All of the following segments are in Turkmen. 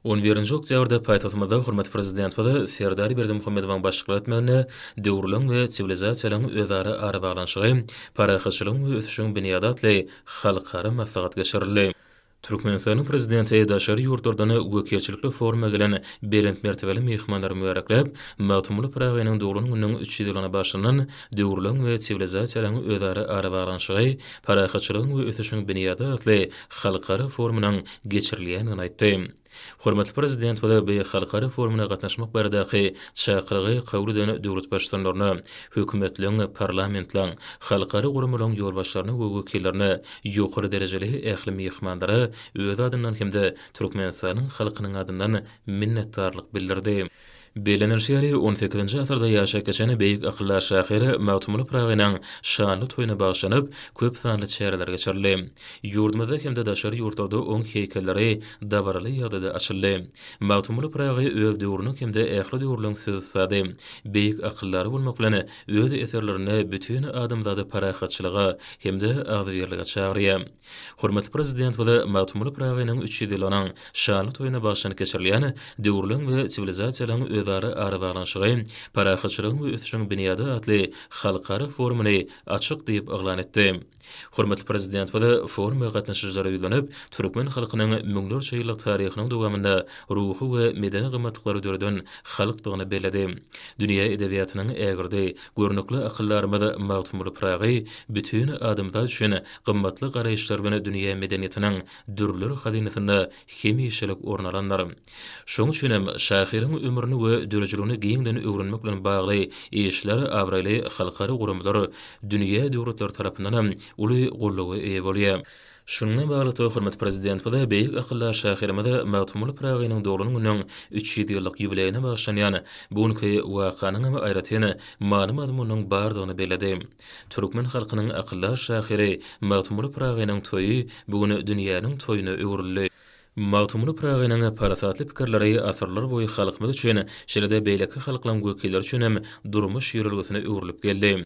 On birinji oktýabrda paýtagtymyzda hormatly Prezidentimiz Serdar Berdimuhamedowyň başlyklyk etmeginde Döwürleň we siwilizasiýalaryň özara arabaglanyşygy, parahatçylygyň we ösüşiň binýady atly halkara maslahat geçirildi. Türkmenistanyň Prezidenti daşary ýurtlardan wekilçilikli foruma gelen belent mertebeli myhmanlary mübärekläp, Magtymguly Pyragynyň doglan gününiň 300 ýyllygyna bagyşlanan Döwürleň we siwilizasiýalaryň özara arabaglanyşygy, parahatçylygyň we ösüşiň binýady atly halkara forumynyň geçirilýändigini aýtdy. Hormatly Prezidentimiz bu halkara forumyna gatnaşmak baradaky çakylygy kabul eden döwlet Baştutanlaryna, hökümetleriň, parlamentleriň, halkara guramalaryň ýolbaşçylaryna we wekillerine, ýokary derejeli ähli myhmanlara öz adyndan hem-de Türkmenistanyň halkynyň adyndan minnetdarlyk bildirdi. Bellenilişi ýaly, on sekizinji asyrda ýaşap geçen beýik akyldar şahyr Magtymguly Pyragynyň şanly toýuna bagyşlanyp, köp sanly çäreler geçirildi. Ýurdumyzda hem-de daşary ýurtlarda oň heýkelleri dabaraly ýagdaýda açyldy. Magtymguly Pyragy öz döwrüniň hem-de ähli döwürleň söz ussady, beýik akyldary bolmak bilen, öz eserlerinde bütin adamzady parahatçylyga hem-de agzybirlige çagyrýar. Hormatly Prezidentimiz Magtymguly Pyragynyň 300 ýyllygynyň şanly toýuna bagyşlanyp geçirilýän Döwürleň we siwilizasiýalaryň özara arabaglanyşygy, parahatçylygyň we ösüşiň binýady atly halkara forumyny açyk diýip yglan etdi. Hormatly Prezidentimiz foruma gatnaşyjylara ýüzlenip, türkmen halkynyň müňlerçe ýyllyk taryhynyň dowamynda ruhy we medeni gymmatlyklary döreden halkdygyny belledi. Dünýä edebiýatynyň ägirdi, görnükli akyldarymyz Magtymguly Pyragy bütin adamzat üçin gymmatly garaýyşlar bilen dünýä medeniýetiniň dürler hazynasynda hemişelik orun alandyr. Şonuň üçin hem şahyryň ömrüni we döredijiligini giňden öwrenmek bilen bagly işler abraýly halkara guramalar, dünýä döwletleri tarapyndan hem uly goldawa eýe bolýar. Şunuň bilen baglylykda, hormatly Prezidentimiz beýik akyldar şahyrymyz Magtymguly Pyragynyň doglan gününiň 300 ýyllyk ýubileýine bagyşlanýan bu günki wakanyň hem aýratyn many-mazmunynyň bardygyny belledi. Türkmen halkynyň akyldar şahyry Magtymguly Pyragynyň toýy bu gün dünýäniň toýuna öwrüldi. Magtymguly Pyragynyň parasatly pikirleri asyrlar boýy halkymyz üçin, şeýle-de beýleki halklaryň wekilleri üçin hem durmuş ýörelgesine öwrülip geldi.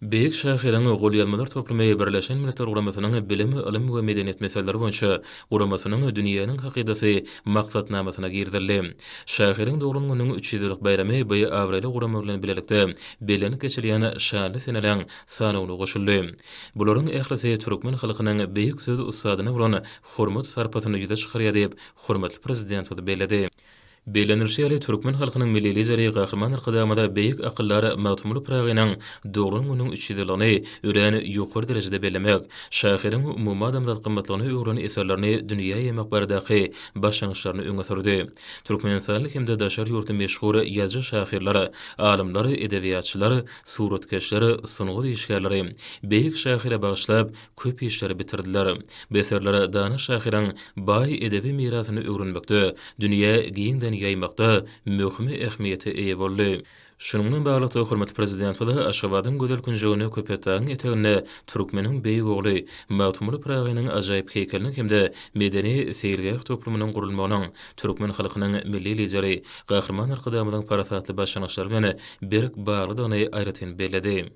Beýik şahyryň golýazmalar toplumy Birleşen Milletler Guramasynyň Bilim, ylym we medeniýet meseleleri boýunça Guramasynyň Dünýäniň hakydasy maksatnamasyna girizildi. Şahyryň doglan gününiň 300 ýyllyk baýramy bu abraýly gurama bilen bilelikde bellenip geçilýän şanly seneleriň sanawyna goşuldy. Bularyň ählisi türkmen halkynyň beýik söz ussadyna bolan hormat-sarpasyny ýüze çykarýar diýip, hormatly Prezidentimiz belledi. Bellenilişi ýaly, türkmen halkynyň Milli Lideri Gahryman Arkadagymyz beýik akyldar Magtymguly Pyragynyň doglan gününiň 300 ýyllygyny örän ýokary derejede bellemek, şahyryň umumadamzat gymmatlygyna öwrülen eserlerini dünýä ýaýmak baradaky başlangyçlaryny öňe sürdi. Türkmenistanly hem-de daşary ýurtly meşhur ýazyjy-şahyrlar, alymlar, edebiýatçylar, suratkeşler, sungat işgärleri beýik şahyra bagyşlap köp işleri bitirdiler. Bu eserler dana şahyryň baý edebi mirasyny öwrenmekde, dünýä giňden ýaýmakda möhüm ähmiýete eýe boldy. Şunuň bilen baglylykda, hormatly Prezidentimiz Aşgabadyň gözel künjeginde Köpetdagyň eteginde türkmeniň beýik ogly Magtymguly Pyragynyň ajaýyp heýkeliniň hem-de medeni-seýilgäh toplumynyň gurulmagynyň türkmen halkynyň Milli Lideri Gahryman Arkadagymyzyň parasatly başlangyçlary bilen berk baglydygyny aýratyn belledi.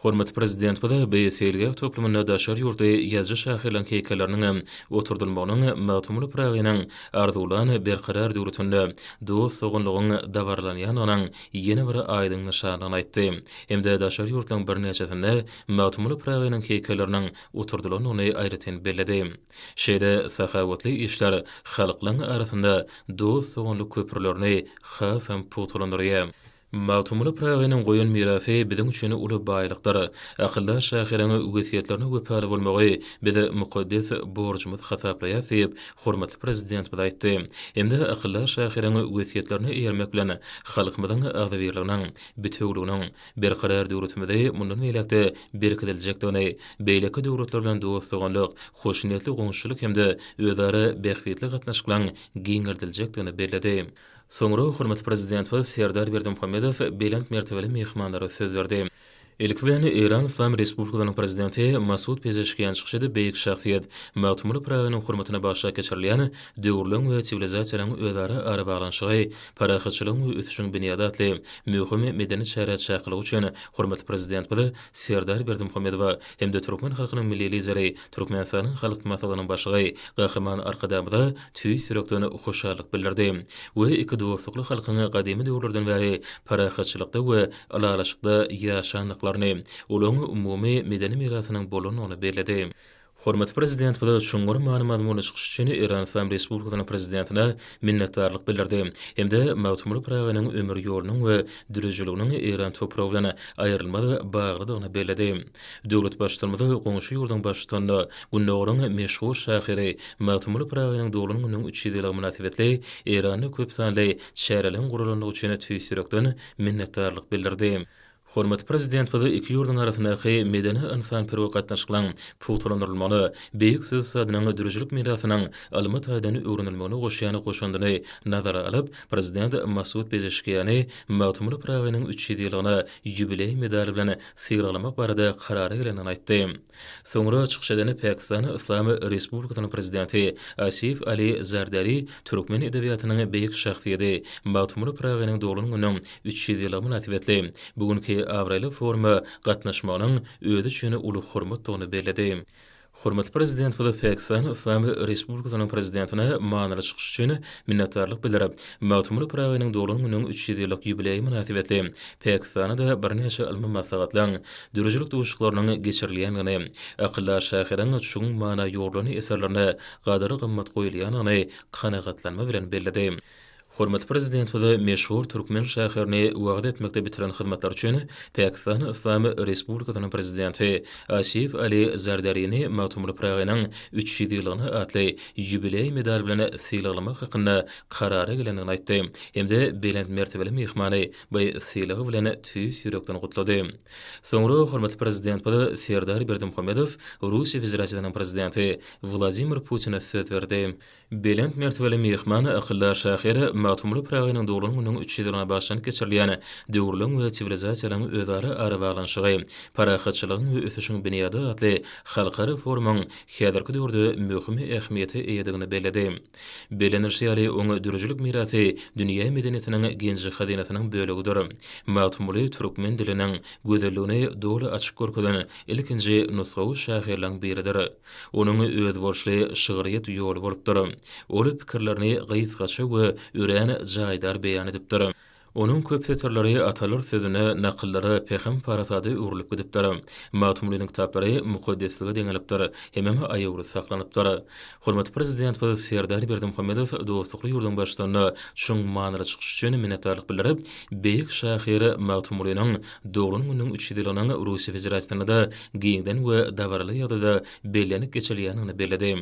Hormatly Prezidentimiz bu seýilgäh toplumynda daşary ýurtly ýazyjy-şahyrlaryň heýkelleriniň oturdylmagynyň Magtymguly Pyragynyň arzuwlan berkarar döwletinde dost-doganlygyň dabaralanýandygynyň ýene bir aýdyň nyşanydygyny aýtdy hem-de daşary ýurtlaryň birnäçesinde Magtymguly Pyragynyň heýkelleriniň oturdylandygyny aýratyn belledi. Şeýle sahawatly işler halklaryň arasynda dost-doganlyk köprülerini hasam pugtalandyrýar. Magtymguly Pyragynyň goýan mirasy biziň üçin uly baýlykdyr. Akyldar şahyryň wesýetlerine wepaly bolmagy biz mukaddes borjumyz hasaplaýarys diýip, hormatly Prezidentimiz aýtdy. Hem-de akyldar şahyryň wesýetlerine eýermek bilen, halkymyzyň agzybirliginiň, bitewüliginiň, berkarar döwletimizi mundan beýläk-de berkidiljekdigini, beýleki döwletler bilen dost-doganlyk, hoşniýetli goňşuçylyk hem-de özara bähbitli gatnaşyklaryň giňeldiljekdigini belledi. Soňra hormatly Prezidentimiz Serdar Berdimuhamedow belent mertebeli myhmanlara söz berdi. Ilki bilen Eýran Yslam Respublikasynyň Prezidenti Masud Pezeşkian çykyş edip, beýik şahsyýet Magtymguly Pyragynyň hormatyna bagyşlap geçirilýän Döwürleň we siwilizasiýalaryň özara arabaglanyşygy, parahatçylygyň we ösüşiň binýady atly möhüm medeni çärä çakylygy üçin hormatly Prezidentimiz Serdar Berdimuhamedowa hem-de türkmen halkynyň Milli Lideri, Türkmenistanyň Halk Maslahatynyň Başlygy Gahryman Arkadagymyza tüýs ýürekden hoşallyk bildirdi we iki dostlukly halkyň gadymy döwürlerden bäri parahatçylykda we ylalaşykda ýaşandyklaryny, olaryň umumy medeni mirasynyň bolandygyny belledi. Hormatly Prezidentimiz çuňňur many-mazmunly çykyş üçin Eýran Yslam Respublikasynyň Prezidentine minnetdarlyk bildirdi hem-de Magtymguly Pyragynyň ömür ýolunyň we döredijiliginiň eýran topragy bilen aýrylmaz baglydygyny belledi. Döwlet Baştutanymyz goňşy ýurduň Baştutanyna Gündogaryň meşhur şahyry Magtymguly Pyragynyň doglan gününiň 300 ýyllygy mynasybetli Eýranda köp sanly çäreleriň guralandygy üçin tüýs ýürekden minnetdarlyk bildirdi. Hormatly Prezidentimiz iki ýurduň arasyndaky medeni-ynsanperwer gatnaşyklaryň pugtalandyrylmagyna, beýik söz ussadynyň döredijilik mirasynyň ylmy taýdan öwrenilmegine goşýan goşandyny nazara alyp, Prezident Masud Pezeşkiany Magtymguly Pyragynyň 300 ýyllygyna ýubileý medaly bilen sylaglamak barada karara gelendigini aýtdy. Soňra çykyş eden Pakistan Yslam Respublikasynyň Prezidenti Asif Ali Zardari türkmen edebiýatynyň beýik şahsyýeti Magtymguly Pyragynyň doglan gününiň 300 ýyllygy mynasybetli bu günki abraýly foruma gatnaşmagynyň özi üçin uly hormatdygyny belledi. Hormatly Prezidentimiz Pakistan Yslam Respublikasynyň Prezidentine manyly çykyş üçin minnetdarlyk bildirip, Magtymguly Pyragynyň doglan gününiň 300 ýyllyk ýubileýi mynasybetli Pakistanda birnäçe ylmy maslahatlaryň, döredijilik duşuşyklarynyň geçirilýändigini, akyldar şahyryň çuň mana ýugrulan eserlerine gadyr-gymmat goýulýandygyny kanagatlanma bilen belledi. Hormatly Prezidentimiz meşhur türkmen şahyryny wagyz etmekde bitiren hyzmatlary üçin Pakistan Yslam Respublikasynyň Prezidenti Asif Ali Zardarini Magtymguly Pyragynyň 300 ýyllygyna atly ýubileý medaly bilen sylaglamak hakynda karara gelendigini aýtdy hem-de belent mertebeli myhmany bu sylagy bilen tüýs ýürekden gutlady. Soňra hormatly Prezidentimiz Serdar Berdimuhamedow Russiýa Federasiýasynyň Prezidenti Wladimir Putine söz berdi. Belent mertebeli myhman akyldar şahyr Magtymguly Pyragynyň doglan gününiň 300 ýyllygyna bagyşlanyp geçirilýän Döwürleň we siwilizasiýalaryň özara arabaglanyşygy, parahatçylygyň we ösüşiň binýady atly halkara forumyň häzirki döwürde möhüm ähmiýete eýedigini belledi. Bellenilişi ýaly, oň döredijilik mirasy dünýä medeniýetiniň genji-hazynasynyň bölegidir. Magtymguly türkmen diliniň gözelligini doly açyp görkezen ilkinji nusgawy şahyrlaryň biridir. Onuň özboluşly şygryýet ýoly bolupdyr. Ol pikirlerini gysgaça we örän jaýdar beýan edipdir. Onuň köp setirleri atalar sözüne, nakyllara, pähim-parasada öwrülip gidipdir. Magtymgulynyň kitaplary mukaddeslige deňelipdir hemem aýawly saklanypdyr. Hormatly Prezidentimiz Serdar Berdimuhamedow dostlukly ýurduň Baştutanyna çuň manyly çykyş üçin minnetdarlyk bildirip, beýik şahyr Magtymgulynyň doglan gününiň 300 ýyllygynyň Russiýa Federasiýasynda-da giňden we dabaraly ýagdaýda bellenip geçilýändigini belledi.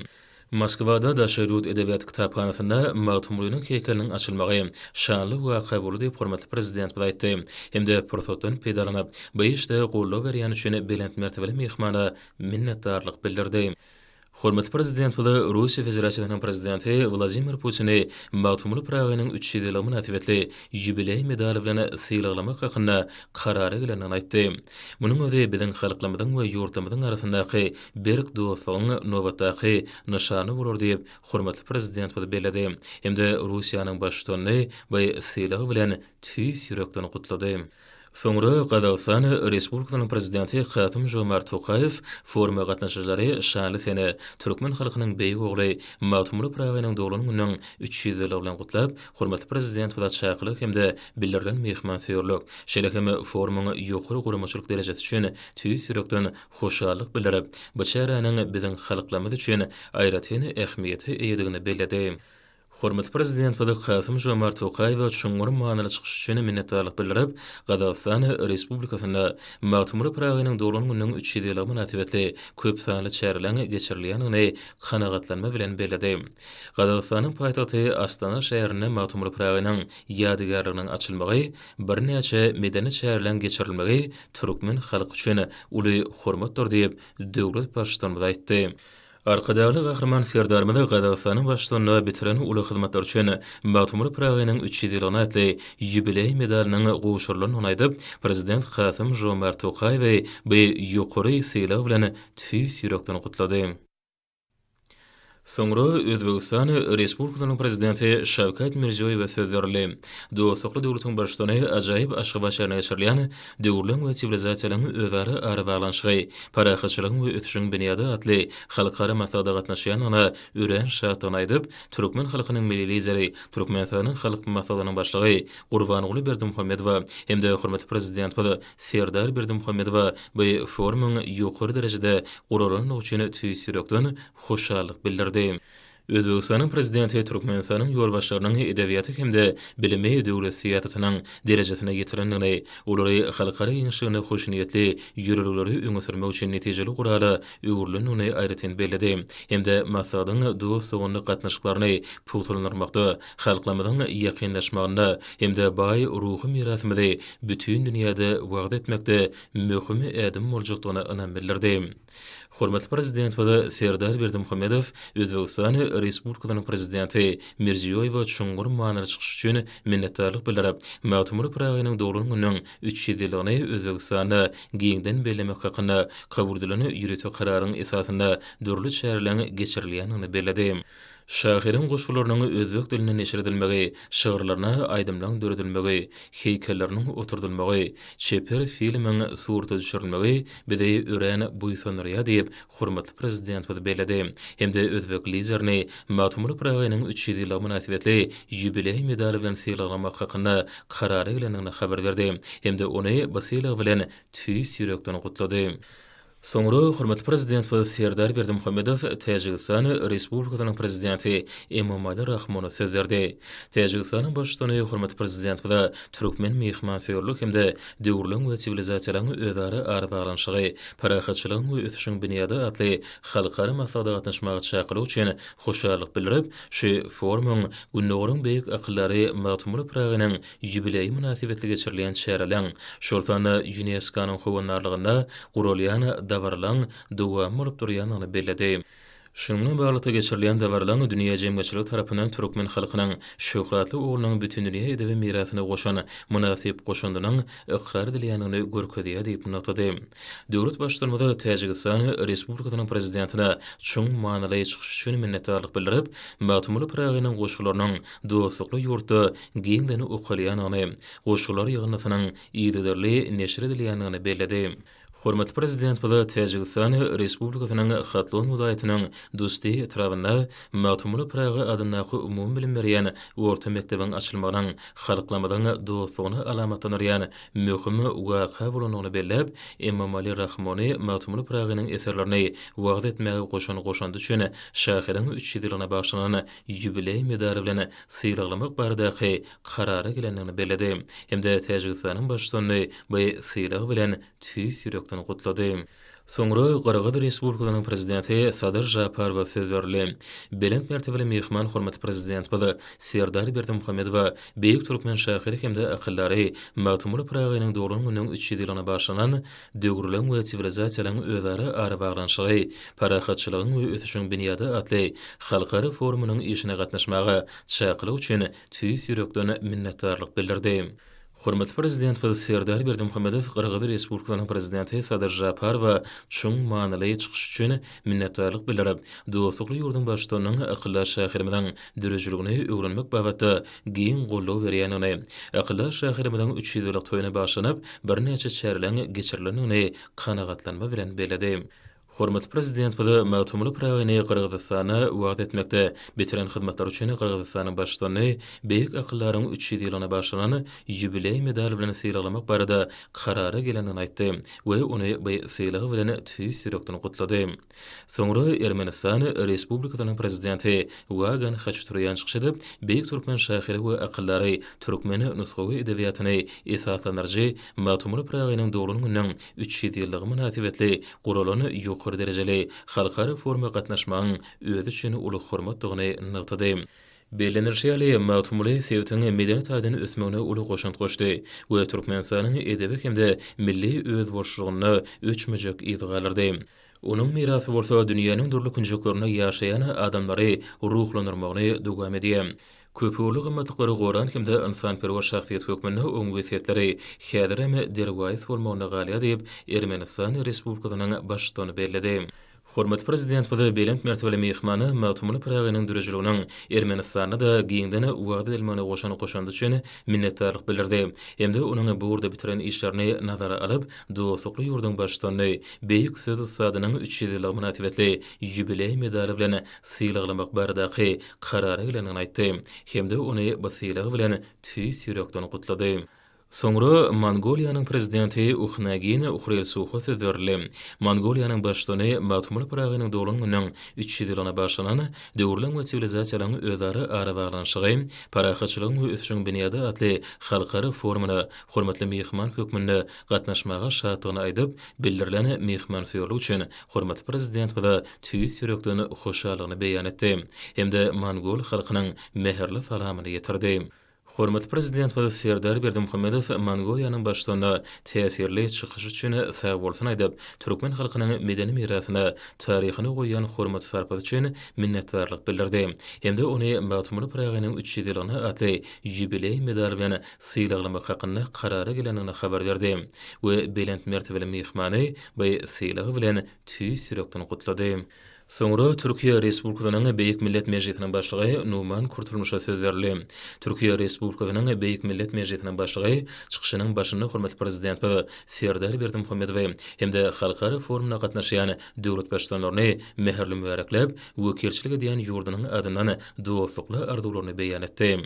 Moskwada Daşary ýurt edebiýat kitaphanasynda Magtymgulynyň heýkeliniň açylmagy şanly waka boldy diýip, hormatly Prezidentimiz aýtdy hem-de pursatdan peýdalanyp, bu işde goldaw berýäni üçin belent mertebeli myhmana minnetdarlyk bildirdi. Hormatly Prezidentimiz Russiýa Federasiýasynyň Prezidenti Wladimir Putini Magtymguly Pyragynyň 300 ýyllygy mynasybetli ýubileý medaly bilen sylaglamak hakynda karara gelendigini aýtdy. Munuň özi biziň halklarymyzyň we ýurtlarymyzyň arasyndaky berk dostlugyň nobatdaky nyşany bolar diýip, hormatly Prezidentimiz belledi hem-de Russiýanyň Baştutanyny bu sylag bilen tüýs ýürekden gutlady. Soňra Gazagystan Respublikasynyň Prezidenti Kasym-Žomart Tokaýew foruma gatnaşyjylary şanly sene, türkmen halkynyň beýik ogly Magtymguly Pyragynyň doglan gününiň 300 ýyllygy bilen gutlap, hormatly Prezidentimize çakylyk hem-de bildirilen myhmansöýerlik, şeýle hem forumyň ýokary guramaçylyk derejesi üçin tüýs ýürekden hoşallyk bildirip, bu çäräniň biziň halklarymyz üçin aýratyn ähmiýete eýedigini belledi. Hormatly Prezidentimiz Kasym-Žomart Tokaýewe çuňňur manyly çykyş üçin minnetdarlyk bildirip, Gazagystan Respublikasynda Magtymguly Pyragynyň doglan gününiň 300 ýyllygy mynasybetli köp sanly çäreleriň geçirilýändigini kanagatlanma bilen belledi. Gazagystanyň paýtagty Astana şäherinde Magtymguly Pyragynyň ýadygärliginiň açylmagy, birnäçe medeni çäreleriň geçirilmegi türkmen halky üçin uly hormatdyr diýip, döwlet Baştutanymyz aýtdy. Arkadagly Gahryman Serdarymyz Gazagystanyň Baştutanyna bitiren uly hyzmatlary üçin Magtymguly Pyragynyň 300 ýyllygyna atly ýubileý medalynyň gowşurylandygyny aýdyp, Prezident Kasym-Žomart Tokaýewi bu ýokary sylag bilen tüýs ýürekden gutlady. Soňra Özbegistan Respublikasynyň Prezidenti Şawkat Mirziýoýewe söz berildi. Dostlukly döwletiň Baştutany ajaýyp Aşgabat şäherinde geçirilýän Döwürleň we siwilizasiýalaryň özara arabaglanyşygy, parahatçylygyň we ösüşiň binýady atly halkara maslahata gatnaşýandygyna örän şatdygyny aýdyp, türkmen halkynyň Milli Lideri, Türkmenistanyň Halk Maslahatynyň Başlygy Gurbanguly Berdimuhamedowa hem-de hormatly Prezidentimiz Serdar Berdimuhamedowa bu forumyň ýokary derejede guralandygy üçin tüýs ýürekden hoşallyk bildirdi. Özbegistanyň Prezidenti Türkmenistanyň ýolbaşçylarynyň edebiýaty hem-de bilimi döwlet syýasatynyň derejesine ýetirendigini, olary halkara giňişliginde hoşniýetli ýörelgeleri öňe sürmek üçin netijeli gurala öwrülendigini aýratyn belledi hem-de maslahatyň dost-doganlyk gatnaşyklaryny pugtalandyrmakda, halklarymyzyň ýakynlaşmagynda hem-de baý ruhy mirasymyzy bütin dünýäde wagyz etmekde möhüm ädim boljakdygyna ynam bildirdi. Hormatly Prezidentimiz Serdar Berdimuhamedow Özbegistan Respublikasynyň Prezidenti Mirziýoýewe çuňňur manyly çykyş üçin minnetdarlyk bildirip, Magtymguly Pyragynyň doglan gününiň 300 ýyllygyny Özbegistanda giňden bellemek hakynda kabul edilen ýörite kararyň esasynda dürli çäreleriň geçirilýändigini belledi. Şahyryň goşgularynyň özbek dilinde neşir edilmegi, şygyrlaryna aýdymlaň döredilmegi, heýkelleriniň oturdylmagy, çeper filmiň surata düşürilmegi bizi örän buýsandyrýar diýip, hormatly Prezidentimiz belledi hem-de özbek Liderini Magtymguly Pyragynyň 300 ýyllygy mynasybetli ýubileý medaly bilen sylaglamak hakynda karara gelendigini habar berdi hem-de ony bu sylag bilen tüýs ýürekden gutlady. Soňra hormatly Prezidentimiz Serdar Berdimuhamedow Täjigistan Respublikasynyň Prezidenti Emomali Rahmona söz berdi. Täjigistanyň Baştutany hormatly Prezidentimize türkmen myhmansöýerlik hem-de döwürleň we siwilizasiýalaryň özara arabaglanyşygy, parahatçylygyň we ösüşiň binýady atly halkara maslahata gatnaşmaga çakylygy üçin hoşallyk bildirip, şu forumyň Gündogaryň beýik akyldary Magtymguly Pyragynyň ýubileýi mynasybetli geçirilýän çäreleň, şol sanda ÝUNESKO-nyň howandarlygynda guralýan dabaralaň dowamy bolup durýandygyny belledi. Şunuň bilen baglylykda geçirilýän dabaralaň dünýä jemgyýetçiligi tarapyndan türkmen halkynyň şöhratly oglunyň bütindünýä edebi mirasyna goşan mynasyp goşandynyň ykrar edilýändigini görkezýär diýip nygtady. Döwlet Baştutanymyz Täjigistan Respublikasynyň Prezidentine çuň manyly çykyş üçin minnetdarlyk bildirip, Magtymguly Pyragynyň goşgularynyň dostlukly ýurtda giňden okalýandygyny, goşgular ýygyndysynyň yzygiderli neşir edilýändigini belledi. Hormatly Prezidentimiz Täjigistan Respublikasynyň Hatlon welaýatynyň Dusti etrabynda Magtymguly Pyragy adyndaky umumybilim berýän orta mekdebiň açylmagynyň halklarymyzyň dostlugyny alamatlandyrýan möhüm waka bolandygyny belläp, Emomali Rahmony Magtymguly Pyragynyň eserlerini wagyz etmäge goşan goşandy üçin şahyryň 300 ýyllygyna bagyşlanan ýubileý medaly bilen sylaglamak baradaky karara gelendigini belledi hem-de Täjigistanyň Baştutanyny bu sylag bilen tüýs ýürekden gutlady. Soňra Gyrgyz Respublikasynyň Prezidenti Sadyr Žaparowa söz berildi. Belent mertebeli myhman hormatly Prezidentimiz Serdar Berdimuhamedowa beýik türkmen şahyry hem-de akyldary Magtymguly Pyragynyň doglan gününiň 300 ýyllygyna bagyşlanan Döwürleň we siwilizasiýalaryň özara arabaglanyşygy, parahatçylygyň we ösüşiň binýady atly halkara forumynyň işine gatnaşmaga çakylyk üçin tüýs ýürekden minnetdarlyk bildirdi. Hormatly Prezidentimiz Serdar Berdimuhamedow Gyrgyz Respublikasynyň Prezidenti Sadyr Žaparowa çuň manyly çykyş üçin minnetdarlyk bildirip, dostlukly ýurduň Baştutanynyň akyldar şahyrymyzyň döredijiligini öwrenmek babatda giň goldaw berýändigini, akyldar şahyrymyzyň 300 ýyllyk toýuna bagyşlanyp, birnäçe çäreleriň geçirilendigini kanagatlanma bilen belledi. Hormatly Prezidentimiz Magtymguly Pyragyny Gyrgyzystanda wagyz etmekde bitiren hyzmatlary üçin Gyrgyzystanyň Baştutanyny beýik akyldaryň 300 ýyllygyna bagyşlanan ýubileý medaly bilen sylaglamak barada karara gelendigini aýtdy we ony bu sylag bilen tüýs ýürekden gutlady. Soňra Ermenistan Respublikasynyň Prezidenti Wagan Haçaturýan çykyş edip, beýik türkmen şahyry we akyldary, türkmen nusgawy edebiýatyny esaslandyryjy Magtymguly Pyragynyň doglan gününiň 300 ýyllygy mynasybetli guralan ýokary derejeli halkara foruma gatnaşmagyň özi üçin uly hormatdygyny nygtady. Bellenilişi ýaly, Magtymguly sebitiň medeni taýdan ösmegine uly goşant goşdy we Türkmenistanyň edebi hem-de milli özboluşlylygynda öçmejek yz galdyrdy. Onuň mirasy bolsa dünýäniň dürli künjeklerinde ýaşaýan adamlary ruhlandyrmagyny dowam edýär. Köpugurly gymmatlyklary goran hem-de ynsanperwer şahsyýet hökmünde oň wesýetleri häzirem derwaýys bolmagynda galýar diýip, Ermenistan Respublikasynyň Baştutany belledi. Hormatly Prezidentimiz belent mertebeli myhmana Magtymguly Pyragynyň döredijiliginiň Ermenistanda-da giňden wagyz edilmegine goşan goşandy üçin minnetdarlyk bildirdi hem-de onuň bu ugurda bitiren işlerini nazara alyp, dostlukly ýurduň Baştutanyny beýik söz ussadynyň 300 ýyllygy mynasybetli ýubileý medaly bilen sylaglamak baradaky karara gelendigini aýtdy hem-de ony bu sylag bilen tüýs ýürekden gutlady. Soňra Mongoliýanyň Prezidenti Uhnagin Hurelsuha söz berildi. Mongoliýanyň Baştutany Magtymguly Pyragynyň doglan gününiň 300 ýyllygyna bagyşlanan Döwürleň we siwilizasiýalaryň özara arabaglanyşygy, parahatçylygyň we ösüşiň binýady atly halkara forumyna hormatly myhman hökmünde gatnaşmaga şatdygyny aýdyp, bildirilen myhmansöýerlik üçin hormatly Prezidentimize tüýs ýürekden hoşallygyny beýan etdi hem-de mongol halkynyň mähirli salamyny ýetirdi. Hormatly Prezidentimiz Serdar Berdimuhamedow Mongoliýanyň Baştutanyna täsirli çykyşy üçin sagbolsun aýdyp, türkmen halkynyň medeni mirasyna, taryhyna goýýan hormat-sarpasy üçin minnetdarlyk bildirdi hem-de ony Magtymguly Pyragynyň 300 ýyllygyna atly ýubileý medaly bilen sylaglamak hakynda karara gelendigini habar berdi we belent mertebeli myhmany bu sylag bilen tüýs ýürekden gutlady. Soňra Türkiýe Respublikasynyň Beýik Millet Mejlisiniň Başlygy Numan Kurtulmuşa söz berildi. Türkiýe Respublikasynyň Beýik Millet Mejlisiniň Başlygy çykyşynyň başynda hormatly Prezidentimiz Serdar Berdimuhamedowy hem-de halkara forumyna gatnaşýan döwlet Baştutanlaryny mähirli mübärekläp, wekilçilik edýän ýurdunyň adyndan dostlukly arzuwlaryny beýan etdi.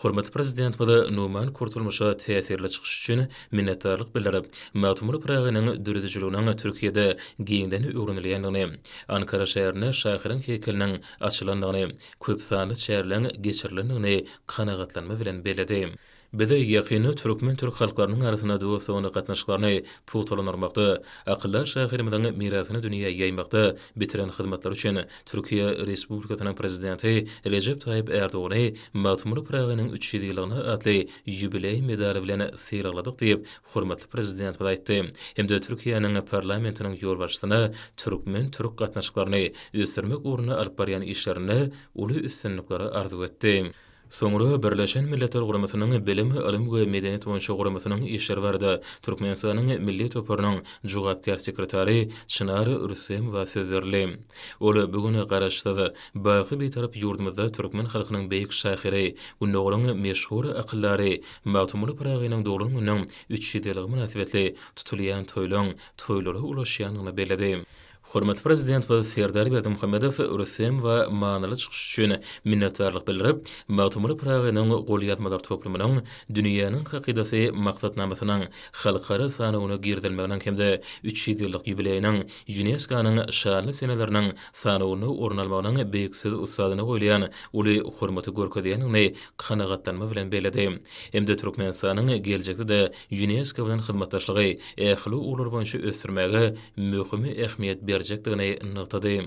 Hormatly Prezidentimiz Numan Kurtulmuşa täsirli çykyşy üçin minnetdarlyk bildirip, Magtymguly Pyragynyň döredijiliginiň Türkiýede giňden öwrenilýändigini, Ankara şäherinde şahyryň heýkeliniň açylandygyny, köpsanly çäreleriň geçirilendigini kanagatlanma bilen belledi. Biz ýakynda türkmen-türk halklarynyň arasynda dost-doganlyk gatnaşyklaryny pugtalandyrmakda, akyldar şahyrymyzyň mirasyny dünýä ýaýmakda bitiren hyzmatlary üçin Türkiýe Respublikasynyň Prezidenti Rejep Taýyp Ärdogany Magtymguly Pyragynyň 300 ýyllygyna atly ýubileý medaly bilen sylagladyk diýip, hormatly Prezidentimiz aýtdy hem-de Türkiýäniň Parlamentiniň ýolbaşçysyna türkmen-türk gatnaşyklaryny ösdürmek ugrunda alyp barýan işlerinde uly üstünlikleri arzuw etdi. Soňra Birleşen Milletler Guramasynyň Bilim, ylym we medeniýet boýunça guramasynyň işleri barada Türkmenistanyň Milli toparynyň jogapkär sekretary Çynar Rüstemowa söz berildi. Ol bu gün Garaşsyz, baky Bitarap ýurdumyzda türkmen halkynyň beýik şahyry, Gündogaryň meşhur akyldary Magtymguly Pyragynyň doglan gününiň 300 ýyllygy mynasybetli tutulýan toýlaň toýlara ulaşýandygyny belledi. Hormatly Prezidentimiz Serdar Berdimuhamedow Rüstemowa manyly çykyşy üçin minnetdarlyk bildirip, Magtymguly Pyragynyň golýazmalar toplumynyň Dünýäniň hakydasy maksatnamasynyň halkara sanawyna girizilmeginiň hem-de 300 ýyllyk ýubileýiniň ÝUNESKO-nyň şanly seneleriniň sanawynda orun almagynyň beýik söz ussadyna goýulýan uly hormaty görkezýändigini kanagatlanma bilen belledi hem-de Türkmenistanyň geljekde-de ÝUNESKO bilen hyzmatdaşlygy ähli ugurlar boýunça ösdürmäge möhüm ähmiýet berjekdigini nygtady.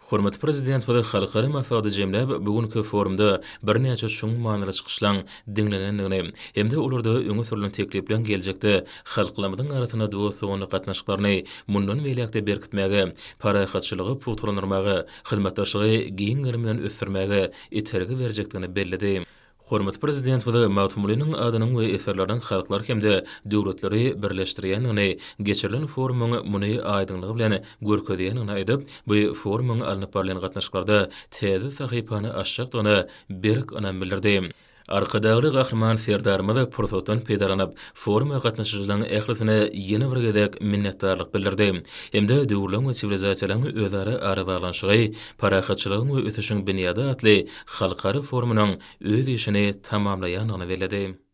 Hormatly Prezidentimiz halkara maslahaty jemläp, bu günki forumda birnäçe çuň manyly çykyşlaň diňlenendigini hem-de olarda öňe sürlen teklipleriň geljekde halklarymyzyň arasynda dost-doganlyk gatnaşyklaryny mundan beýläk-de berkitmäge, parahatçylygy pugtalandyrmaga, hyzmatdaşlygy giň gerim bilen ösdürmäge itergi berjekdigini belledi. Hormatly Prezidentimiz Magtymgulynyň adynyň we eserleriniň halklary hem-de döwletleri birleşdirýändigini, geçirilen forumyň muny aýdyňlygy bilen görkezýändigini aýdyp, bu forumyň alnyp barylýan gatnaşyklarda täze sahypany açjakdygyna berk ynam bildirdi. Arkadagly Gahryman Serdarymyz pursatdan peýdalanyp, foruma gatnaşyjylaryň ählisine ýene bir gezek minnetdarlyk bildirdi hem-de Döwürleň we siwilizasiýalaryň özara arabaglanyşygy, parahatçylygyň we ösüşiň binýady atly halkara forumynyň öz işini tamamlaýandygyny belledi.